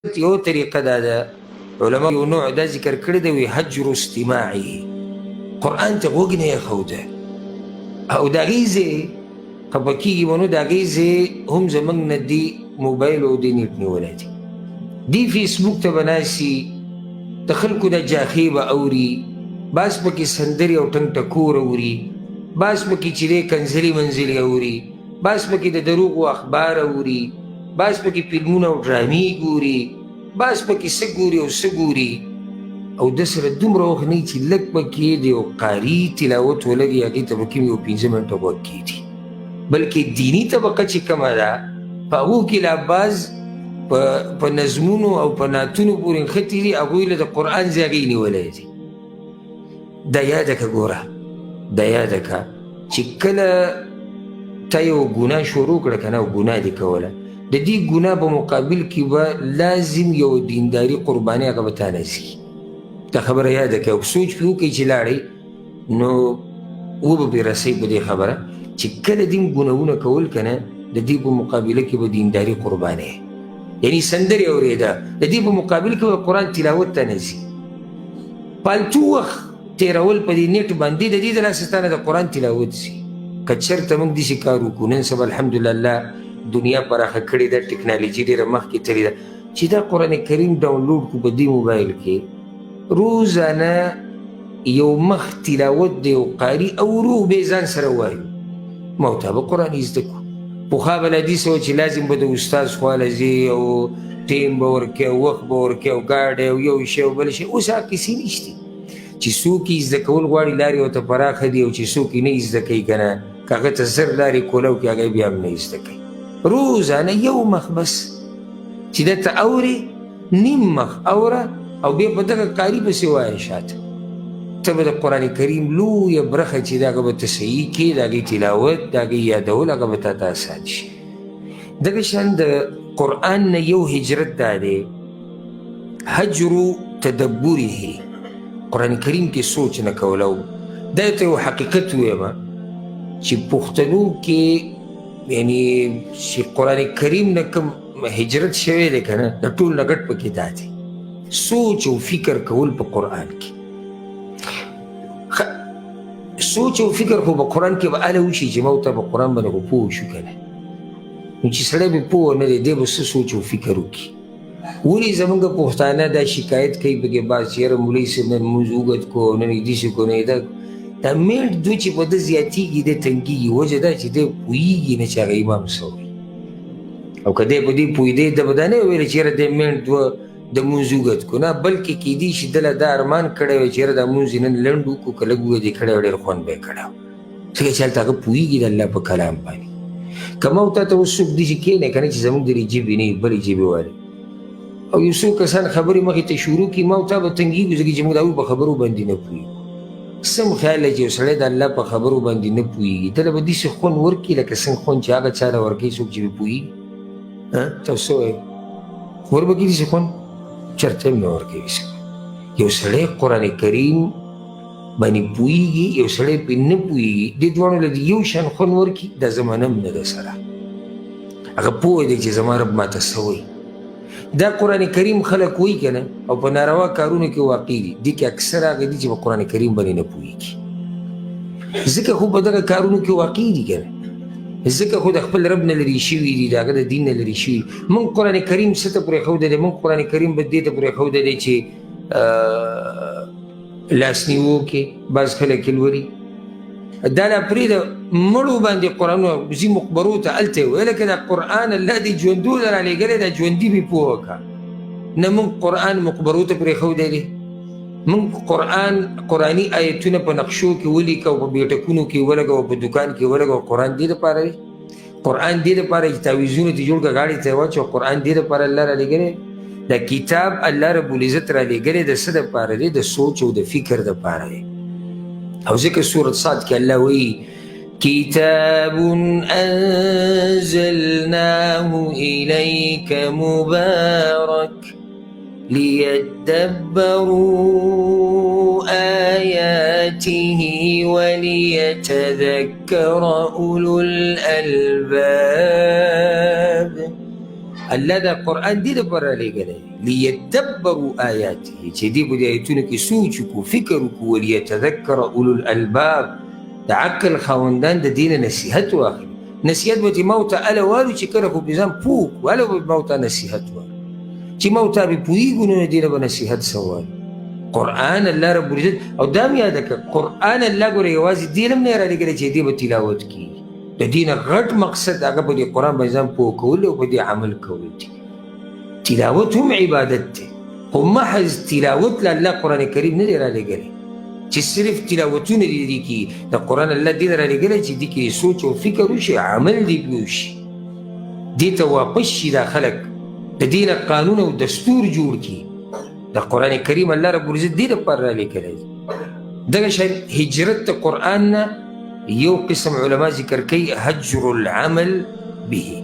یو طریقه دا ده، علما یو نوع دا ذکر کړی دی، وی هجر استماعه، قرآن ته غوږ نه ایښوده او د هغې ځای خفه کېږي به، نو د هغې ځای هم زموږ نه دي موبایل او دې نیټ نیولی دی، دی فیسبوک ته به ناست، د خلکو د جاخې به اوري، بعض پکې سندرې او ټنګ ټکور اوري، بعض پکې چې دی کنځلې منځلې اوري، بعض پکې د دروغو اخبار اوري، بعض پکې فلمونه او ډرامې ګوري، بعض پکې څه ګوري او څه ګوري، او د سره دومره وخت نه چې لږ پکې د یو قاري تلاوت ولګي، هغې ته پکې یو 5 منټه غوږ کښېږدي. بلکې دیني طبقه چې کومه ده، په هغو کې لا بعض په نظمونو او په نعتونو پورې نښتي دي، هغوی له د قرآن ځای هغې نیولی دی. دا یاده که ګوره، دا یاده که چې کله تا یو ګناه شروع کړه که نه، ګناه دې کوله، د دې ګناه په مقابل کې به لازم یو دینداري قرباني هغه به تا نه ځي. دا خبره یاده کړه او سوچ پرې وکړئ چې لاړئ نو وبه پرې رسئ په دې خبره چې کله دې ګناهونه کول که نه، د دې په مقابله کې به دینداري قرباني، یعنی سندرې اورېده، د دې په مقابل کې به قرآن تلاوت ته نه ځي. پالتو وخت تېرول په دې نیټ باندې د دې د لاسه تا نه د قرآن تلاوت ځي. که چېرته موږ داسې کار وکړو، نن سبا الحمدلله الله دنیا پراخه کړې ده، ټکنالوژي ډېره مخکې تللې ده، چې دا قرآن کریم ډاونلوډ کړو په دې موبایل کې، روزانه یو مخ تلاوت د یو قاري اورو، بیا ځان سره وایو، ما او تا به قرآن زده کړو. پخوا به لا داسې وه چې لازم به د استاد خوا له ځې او ټیم به ورکې او وخت به ورکې او ګاډی او یو شی او بل شی. اوس هغه کیسې نشته. چې څوک یې زده کول غواړي، لارې ورته پراخه دي، او چې څوک یې نه زده کوي که نه، که هغه ته 1000 لارې کولاو کې، هغه بیا هم نه زده کوي. روزانه یو مخ بس چې ده ته اورې، نیم مخ اوره او بیا په دغه قاري پسې وایه شاته، ته به د قرآن کریم لویه برخه چې ده هغه به ته صحیح کړې، د هغې تلاوت، د هغې یادول هغه به تا ته اسان شي. دغه شان د قرآن نه یو هجرت دا دی، هجر تدبره، قرآن کریم کې سوچ نه کولو. دا ته یو حقیقت وایم چې پښتنو کې یعنی چې قرآن کریم نه کوم هجرت شوی دی که نه، د ټول نه غټ پکې دا دی، سوچ او فکر کول په قرآن کې. سوچ او فکر خو په قرآن کې به هله وشي چې ما ته په قرآن باندې خو پوه شو که نه. نو چې سړی به پوه نه دی، دی به څه سوچ او فکر وکړي؟ ولې زمونږ پښتانه دا شکایت کوي پکې بعض چې یاره مولوي صاحب نن لمونځ اوږد کړو، نن یې داسې کړو، نن یې دا، دا منټ دوه چې په ده زیاتېږي، دی تنګېږي. وجه دا چې دی پوهېږي نه چې هغه امام څه وایي، او که دی په دې پوهېدی، ده به دا نه ویل چې یاره دی منټ دوه د لمونځ اوږد کړو، نه، بلکې کېدی شي ده له دا ارمان کړی وي چې یاره دا لمونځ یې نن لنډ وکړو، که لږ اوږد یې کړی وی ډېر خوند به یې کړی و، ځکه چې هلته هغه پوهېږي د الله په کلام باندې. که ما او تا ته اوس څوک داسې کښېنی که نه چې زموږ د دې ژبې نه وي، بلې ژبې والي، او یو څو کسان خبرې مخې ته شروع کړي، ما او تا به تنګېږو، ځکه چې موږ د هغوی په خبرو باندې نه پوهېږو. سم خیال دی چې یو سړی د الله په خبرو باندې نه پوهېږي، ده له به داسې خوند ورکړي لکه څنګه خوند چې هغه چا له ورکوي څوک چې پرې پوهېږي. تاسو څه وایئ؟ ور به کړي داسې خوند؟ چېرته هم نه ورکوي. یو سړی قرآن کریم باندې پوهېږي، یو سړی پرې نه پوهېږي، دې دواړو له یو شان خوند ورکړي، دا زمانه هم نه ده سره. هغه پوه دی چې زما رب ماته څه وایي. دا قرآن کریم خلک وایي که نه، او په ناروا کارونو کې واقع دي، دې کې اکثره هغه دي چې په قرآن کریم باندې نه پوهېږي، ځکه خو په دغه کارونو کې واقع دي که نه، ځکه خو د خپل رب نه لرې شوي دي، د هغه د دین نه لرې شوي. موږ قرآن کریم څه ته پرېښودی دی؟ موږ قرآن کریم به دې ته پرېښودی دی چې لاسنیوو کې بعض خلک یې لولي، دا لا پرېږده، مړو باندې قرآن ځي مقبرو ته، هلته یې وویل لکه دا قرآن الله دې ژوندو له رالیږلی، دا ژوندي مې پوه کړه. نه، موږ قرآن مقبرو ته پرېښودی دی. موږ قرآن قرآني آیتونه په نقشو کې ولیکه او په بیټکونو کې ولګوه، په دکان کې ولګوه. قرآن دې دپاره دی؟ قرآن دې دپاره چې تعویذونه ترې جوړ کړه، غاړې ته یې واچوه. قرآن دې دپاره الله رالیږلی؟ دا کتاب الله رب العزت رالیږلی د څه دپاره دی؟ د سوچ او د فکر دپاره دی. او ځکه سورت صاد کې الله وایي کتاب أنزلناه إليك مبارك ليدبروا آياته وليتذكر أولو الألباب. الله دا قرآن دې دپاره رالیږلی لیدبروا آیاته، چې دې په دې آیتونو کې سوچ وکړو، فکر وکړو، ولیتذکر اولو الالباب، د عقل خاوندان د دې نه نصیحت واخلي. نصیحت به چې ما ورته هله والو چې کله خو پرې ځان پوه کړو، هله به ما ورته نصیحت والو، چې ما ورته پرې پوهېږو نو دې نه به نصیحت څه والو. قرآن الله رب العزت، او دا هم یاده کړه، قرآن الله ګوره یوازې دې هم نه رالیږلی چې دې به تلاوت کېږي. د دې نه غټ مقصد هغه په دې قرآن باندې ځان پوه کول او په دې عمل کول دي. تلاوت هم عبادت دی، خو محض تلاوت له الله قرآن کریم نه دی رالیږلی چې صرف تلاوتونه دې دي کې. د قرآن الله دې نه رالیږلی چې دې کې سوچ او فکر وشي، عمل دې پرې وشي، دې ته واپس شي دا خلک، د دې نه قانون او دستور جوړ کړي. د قرآن کریم الله رب العزت دې دپاره رالیږلی دی. دغه شان هجرت د قرآن نه یو قسم علما ذکر کوي هجر العمل به،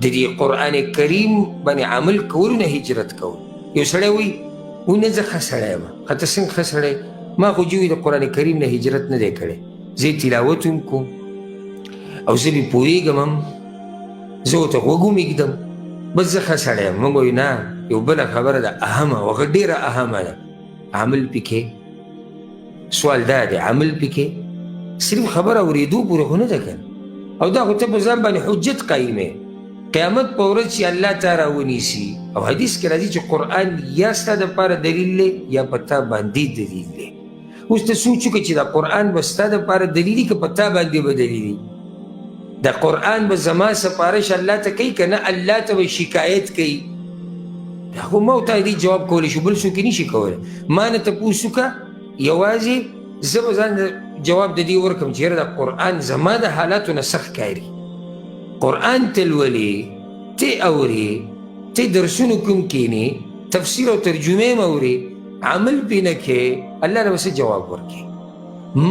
د دې قرآن کریم باندې عمل کولو نه هجرت کول. یو سړی وایي ونه زه ښه سړی یم، ښه ته څنګه ښه سړی؟ ما خو جوی د قرآن کریم نه هجرت نه دی کړی، زه یې تلاوت هم کوم او زه پرې پوهېږم هم، زه ورته غوږ هم ږدم، بس زه ښه سړی یم. موږ وایو نه، یو بله خبره ده اهمه، او هغه ډېره اهمه ده، عمل پکې. سوال دا دی، عمل پکې صرف خبره اورېدو پورې خو نه ده که نه، او دا خو ته په ځان باندې حجت قایم یې. قیامت په ورځ چې الله تا راونیسي، او حدیث کې راځي چې قرآن یا ستا دپاره دلیل دی یا په تا باندې دلیل دی. اوس ته سوچ وکړه چې دا قرآن به ستا دپاره دلیل وي که په تا باندې به دلیل وي؟ دا قرآن به زما سفارش الله ته کوي که نه الله ته به شکایت کوي؟ دا خو ما او تا دې جواب کولی شو، بل څوک یې نشي کولی. ما نه تپوس وکړه، یوازې زه به ځان جواب د دې ورکړم چې یاره دا قرآن زما د حالاتو نه سخت ښکاري. قرآن ته لولې، ته اورې، ته درسونو کوم کینې، تفسیر او ترجمې هم اورې، عمل پې نه کوې، الله له به څه جواب ورکړي؟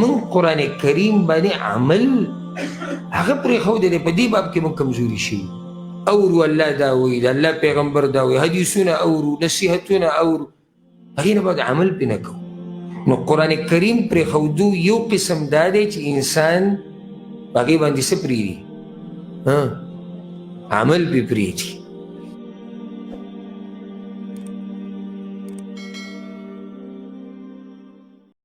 موږ قرآن کریم باندې عمل هغه پرېښودی دی، په دې باب کې موږ کمزوري شوي. اورو الله دا وایي، د الله پیغمبر دا وایي، حدیثونه اورو، نصیحتونه اورو، هغې نه بعد عمل پې نه کوو. نو قرآن کریم پرېښودو یو قسم دا دی چې انسان په هغې باندې څه پرېږدي؟ عمل پې پرېږدي.